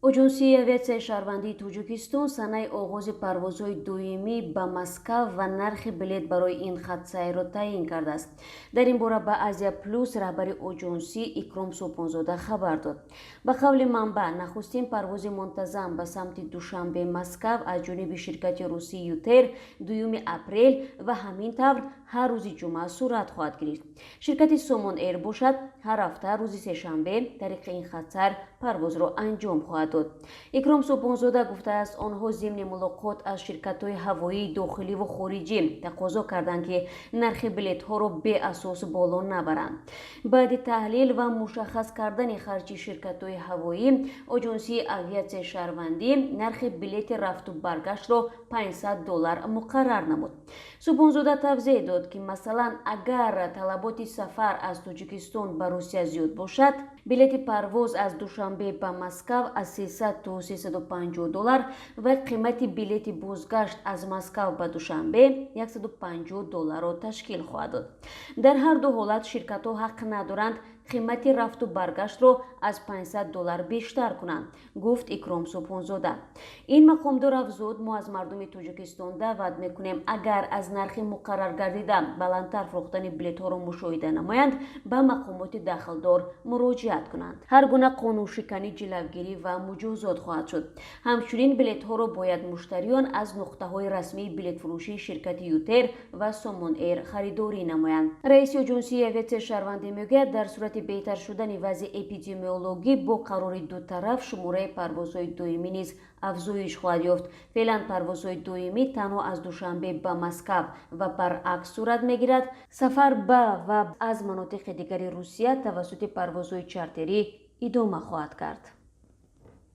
Оҷонсии авиатсияи шаҳрвандии Тоҷикистон санаи оғози парвозҳои доимӣ ба Москав ва нархи билет барои ин хатсайрро таъин кардааст. Дар ин бора ба Азия Плюс раҳбари оҷонсӣ Икром Субҳонзода хабар дод. Ба қавли манбаъ, нахустин парвози мунтазам ба самти Душанбе Москав аз ҷониби ширкати русии ЮТэйр 2 апрел ва ҳамин тавр ҳар рӯзи ҷумъа сурат хоҳад гирифт. Ширкати Сомон Эйр бошад, ҳар ҳафта рӯзи сешанбе тариқи ин хатсайр парвозро анҷом хоҳад дод. Икром Субҳонзода гуфтааст, онҳо зимни мулоқот аз ширкатҳои ҳавоии дохиливу хориҷӣ тақозо карданд, ки нархи билетҳоро беасос боло набаранд. Баъди таҳлил ва мушаххас кардани харҷи ширкатҳои ҳавоӣ, Оҷонсии авиатсияи шаҳрвандӣ нархи билети рафту баргаштро 500 доллар муқаррар намуд. Субҳонзода тавзеҳ дод, ки масалан, агар талаботи сафар аз Тоҷикистон ба Русия зиёд бошад, билети парвоз аз Душанбе ба Москав аз 300 то 350 доллар ва қимати билети бозгашт аз Москав ба Душанбе 150 долларро ташкил хоҳад дод. Дар ҳар ду ҳолат ширкатҳо ҳақ надоранд қимати рафту баргаштро аз 500 доллар бештар кунанд, гуфт Икром Субҳонзода. Ин мақомдор афзуд, мо аз мардуми Тоҷикистон даъват мекунем, агар аз нархи муқарраргардида баландтар фурӯхтани билетҳоро мушоҳида намоянд, ба мақомоти дахлдор муроҷиат кунанд. Ҳар гуна қонуншиканӣ ҷилавгирӣ ва муҷозот хоҳад шуд. Ҳамчунин билетҳоро бояд муштариён аз нуқтаҳои расмии билетфурӯшии ширкати ЮТэйр ва Сомон Эйр харидорӣ намоянд. Раиси Оҷонсии авиатсияи шаҳрвандӣ мегӯяд, дар сурати беҳтар шудани вазъи эпидемиологӣ бо қарори дутараф шумораи парвозҳои доимӣ низ афзоиш хоҳад ёфт. Феълан парвозҳои доимӣ танҳо аз Душанбе ба Москав ва баръакс сурат мегирад. Сафар ба ва аз манотиқи дигари Русия тавассути парвозҳои чартерӣ идома хоҳад кард.